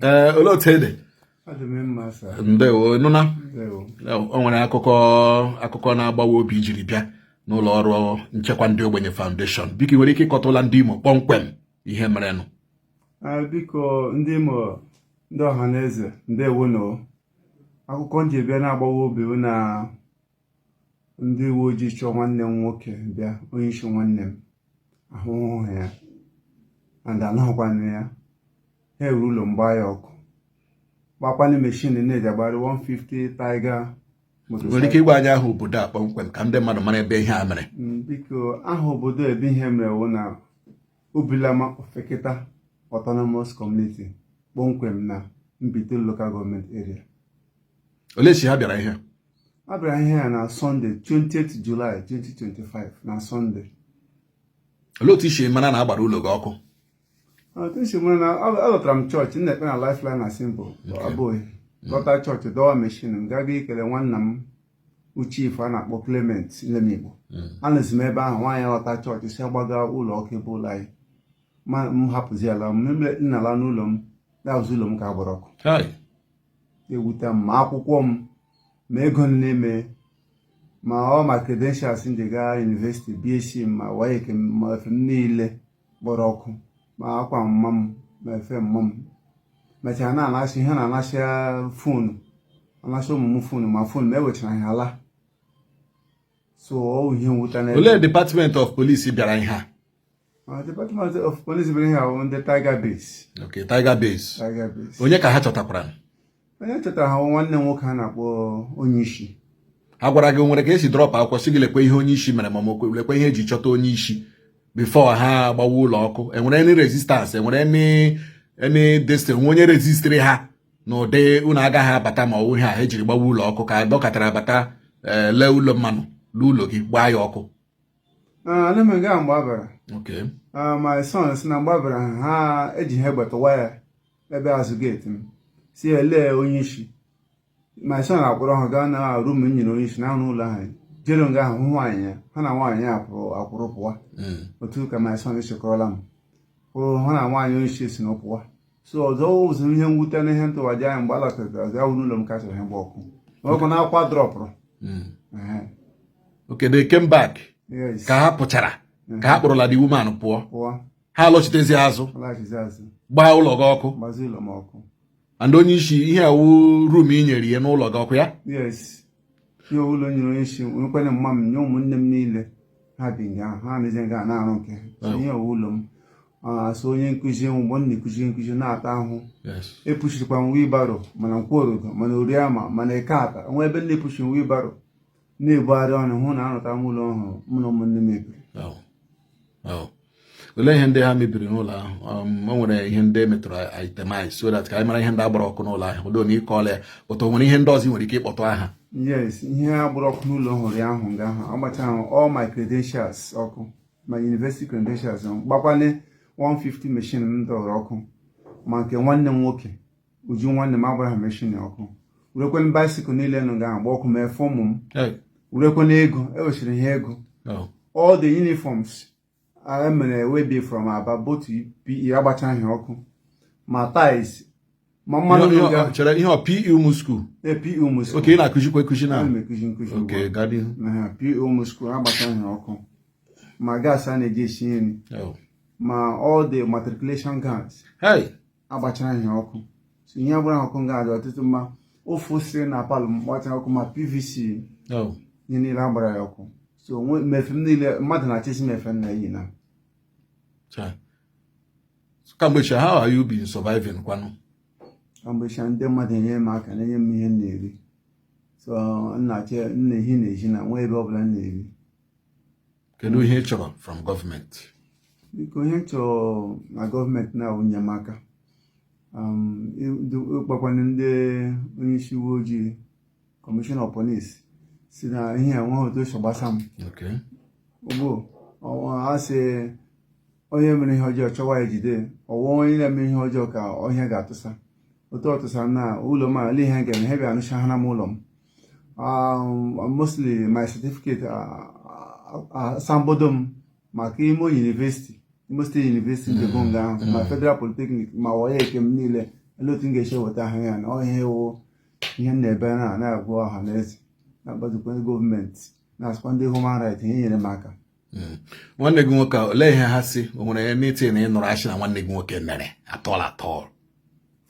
Ee, olee otu ede? Adị m mma, sir. Ndewo, nụna. Ndewo. O nwere akụkọ na-agbawa obi ijiri bịa n'ụlọ ọrụ Nchekwa Ndị Ogbenye Foundation. Biko, ị nwere ike ịkọtụla ndị Imo kpọmkwem ihe merenụ? Ah, biko, ndị Imo, ndị ọha na eze, ndewo nọ. Akụkọ m ji bịa na-agbawa obi bụ na ndị uwe ojii chọọ nwanne m nwoke bịa, onye isi nwanne m ahụhụ ya and anahụkwana ya. Ha ewuru ụlọ m gbaa ya ọkụ, gbakwanụ machine na-eji agbari 150 Tiger. Nwere ike ịgwa anyị aha obodo a kpọmkwem ka ndị mmadụ mara ebe ihe a mere? Biko, aha obodo ebe ihe mere wụ na Obilama Ofeketa Autonomous Community, kpọmkwem na Mbaitoli Local Government Area. Olee si ha bịara ihe? A bịara ihe ya na Sunday, 20th July 2025, na Sunday. Olee otu isi mara na agbara ụlọ gị ọkụ? Otu esi mara na alọtara m chọọchị m na-ekpe na Lifeline Assembly abụghị lọta chọọchị, dọwa machine m, gaga ikele nwanna m uche ife a na-akpọ Clement Nlemigbo. Anọzi m ebe ahụ, nwaanyị lọta chọọchị si agbaga ụlọ ọkụ ebe ụlọ anyị, ma m hapụzi ala m nnala n'ụlọ m na-azụ ụlọ m ka a gbara ọkụ. Hai. Ewute m, ma akwụkwọ m, ma ego m n'ime, ma ọ ma credentials m ji gaa university, BSc m, ma WAEC m, ma efe m niile gbara ọkụ, ma akwa mma m, ma efe mma m. Mechara na-anasị ihe, na-anasị phone, anasị ụmụ m phone, ma phone ma ewechara ha ala. So ọ wụ ihe mwute na Olee department of police bịara ihe a? Department of Police bịara ihe ahụ, ndị Tiger Base. Okay, Tiger Base. Tiger Base. Onye ka ha chọtakwara? Onye chọtara ha bụ nwanne m nwoke a na-akpọ onye isi. Ha gwara gị, nwere ka esi drop akwụkwọ si gị lekwe ihe onye isi mere, ma ọ lekwe ihe eji chọta onye isi before ha gbawa ụlọ ọkụ? Enwere any resistance? Enwere any destiny, nwe onye resistiri ha n'ụdị unu agaghị abata, ma ọ wụ ihe a ejiri gbawa ụlọ ọkụ ka dọkọtara bata, lee ụlọ mmanụ, lee ụlọ gị, gbaa ya ọkụ? Ana m nga mgbe a bịara. My son si na mgbe a bịara, ha eji ha egbe tụwa ya ebe azụ gate m, si elee onye isi. My son akpọrọ ha gaa na room m nyere onye isi na ụlọ ahụ, jere nga ahụ hụ nwaanyị ya, ha na nwaanyị ya pụrụ akwụrụ pụwa. Otu ka my son chịkọrọla m pụrụ, ha na nwaanyị onye isi si na pụwa. So ọzọ ụzọ ihe mwute na ihe ntụwaji anya, mgbe a lọtara ọzọ, ya wụ n'ụlọ m ka chọrọ ihe gba ọkụ ọkụ na akwa dropụrụ. Ehe. Okay, they came back. Yes. Ka ha pụchara, ka ha kpọrọla the woman pụọ? Pụọ. Ha alọchitezi azụ? Laghachizi azụ. Gbaa ụlọ gị ọkụ? Gbazi ụlọ m ọkụ. And onye isi ihe awụ room i nyere ya n'ụlọ gị ọkụ ya? Yes, ihe ụlọ nyere onye isi nwekwanye mma m nye ụmụnne m niile ha bi nga ahụ, ha nụzie nga na-arụ nke ha. So ihe ọwụ ụlọ m. So onye nkụzi, mgbe m na-ekuzi nkụzi na-ata ahụhụ. Epuchirikwa m wheelbarrow, mana nkworodo, mana oriama, mana eke ata nwa ebe m na-epuchi wheelbarrow na-ebugharị ọnụ hụ na arụta m ụlọ ọhụrụ mụ na ụmụnne m mebiri. Oh. Olee ihe ndị ha mebiri n'ụlọ ahụ? O nwere ihe ndị metụrụ itemize so that ka anyị mara ihe ndị agbara ọkụ n'ụlọ ahụ. Udo na ịkọọla ya ụtọ, nwere ihe ndị ọzọ ị nwere ike ịkpọtụ aha? Yes, ihe agbụrụ ọkụ n'ụlọ ọhụrụ ya ahụ nga ahụ, agbacha ahụ all my credentials ọkụ, my university credentials, gbakwane 150 machine m dọrọ ọkụ, ma nke nwanne m nwoke Uju, nwanne m, agbara ha machine ọkụ, werekwana bicycle niile nọ nga ahụ gba ọkụ, ma efe ụmụ m. Hey. Werekwana ego ewechiri ha ego. All the uniforms e mere webi from Aba, both PE, agbachaghị ọkụ, ma ties, ma mmanụ nọ nga. Chere, ihe ọ PE ụmụ school? Ee, PE ụmụ school. Okay, ị na-akụzikwa ekuzi na? Ana m ekuzi nkuzi ugbu a. Okay, gaa n'ihu. Na PE ụmụ school agbachaghị ọkụ, ma gas a na-eji esi nri, ma all the matriculation guards Hey. agbachaghị ọkụ. So ihe agbara ọkụ nga dị ọtụtụ, mma ofu siri na parlour m gbachara ọkụ, ma PVC, ihe niile agbara ya ọkụ. So mmefe m niile, mmadụ na-achịsi mefe m na-eyi na. Chai. Kamgbe chi, how are you been surviving kwanụ? Kamgbe cha, ndị mmadụ enyere m aka, na-enye m ihe m na-eri. So nna-achị nna ehi na-eji na nwa ebe ọbụla m na-eri. Kedu ihe ị chọrọ from gọọmenti? Biko, ihe m chọrọ na gọọmenti na-awụ enyemaka. Ịkpakwana ndị onye isi uwe ojii, commissioner of police, si na ihe enweghị otu o si gbasa m. Ugbu a sị onye mere ihe ọjọọ chọwa ya jide, ọwụ onye na-eme ihe ọjọọ ka ọhịa ga-atụsa otu ọ tụsara na ụlọ m a. Ele ihe ga-eme? Ha bịa anụchaghara m ụlọ m, mostly my certificate, asambodo m maka Imo University, Imo State University, ndị bụ nga ahụ, ma Federal Polytechnic, ma WAEC m niile Olee otu m ga-esi eweta ahụ ya na ọ ihe wụ ihe m na-ebe na na-agwa ọha na eze, na-agbazikwa ndị gọọmenti, na-asịkwa ndị human right ihe nyere m aka. Nwanne gị nwoke a, olee ihe ha si? O nwere anything ị nụrụ asị na nwanne gị nwoke mere atọl atọl?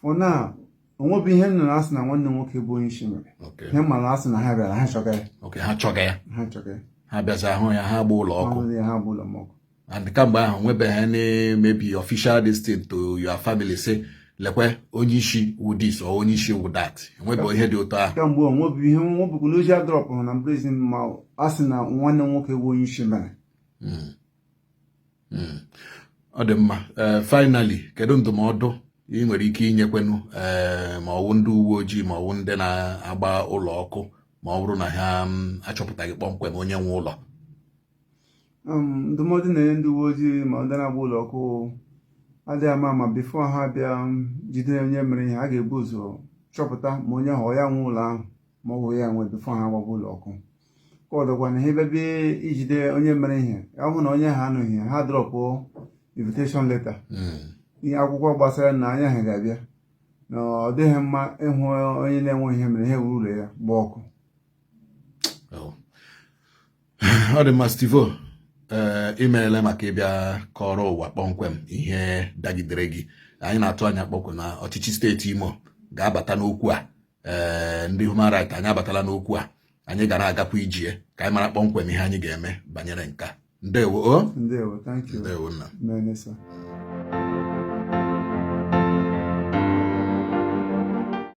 For now, onwebụ ihe m nụrụ asị na nwanne m nwoke bụ onye isi mere. Ihe m mara, asị na ha bịara, ha chọga ya. Okay, ha chọga ya. Ha chọga ya. Ha bịaza hụ ya, ha gba ụlọ ọkụ. Ọkụ ya, ha bụ ụlọ m ọkụ. And kamgbe ahụ, nwebeghị any maybe official this thing to your family, say lekwe onye isi wụ this or onye isi wụ that? Enwebeghị ihe dị otu ahụ? Kamgbe, onwebụ ihe nwebụkwa n'ozi a dropụrụ na prison, ma a sị na nwanne m nwoke bụ onye isi mere. Ọ dị mma. Ee, finally, kedu ndụmọdụ ị nwere ike inyekwenu, ee, ma ọ wụ ndị uwe ojii, ma ọ wụ ndị na-agba ụlọ ọkụ, ma ọ bụrụ na ha achọpụtaghị kpọmkwem onye nwe ụlọ? Ndụmọdụ na-enye ndị uwe ojii ma ndị na-agba ụlọ ọkụ, adịghị ama ama, before ha bịa jide onye mere ihe, a ga-ebu ụzọ chọpụta ma onye ahụ ọ ya nwe ụlọ ahụ ma ọ bụ ya nwe before ha agbaba ụlọ ọkụ. Ka ọ dịkwa na ha ebe bịa ijide onye mere ihe, ọ bụ na onye ahụ anụghị, ha dropụ invitation letter, ihe akwụkwọ gbasara na anya ha ga-abịa, na ọ dịghị mma ịhụ onye na-enweghị ihe mere ihe wuru ụlọ ya gbaa ọkụ. Oh. Ọ dị mma, Steve. Ee, imeela maka ịbịa kọrọ ụwa kpọmkwem ihe dagidere gị. Anyị na-atụ anya kpọmkwem na ọchịchị steeti Imo ga-abata n'okwu a. Ee, ndị human right, anyị abatala n'okwu a. Anyị gara agakwa ijie ka anyị mara kpọmkwem ihe anyị ga-eme banyere nke a. Ndewo o. Ndewo, thank you. Ndewo, nna. Mmene, sir.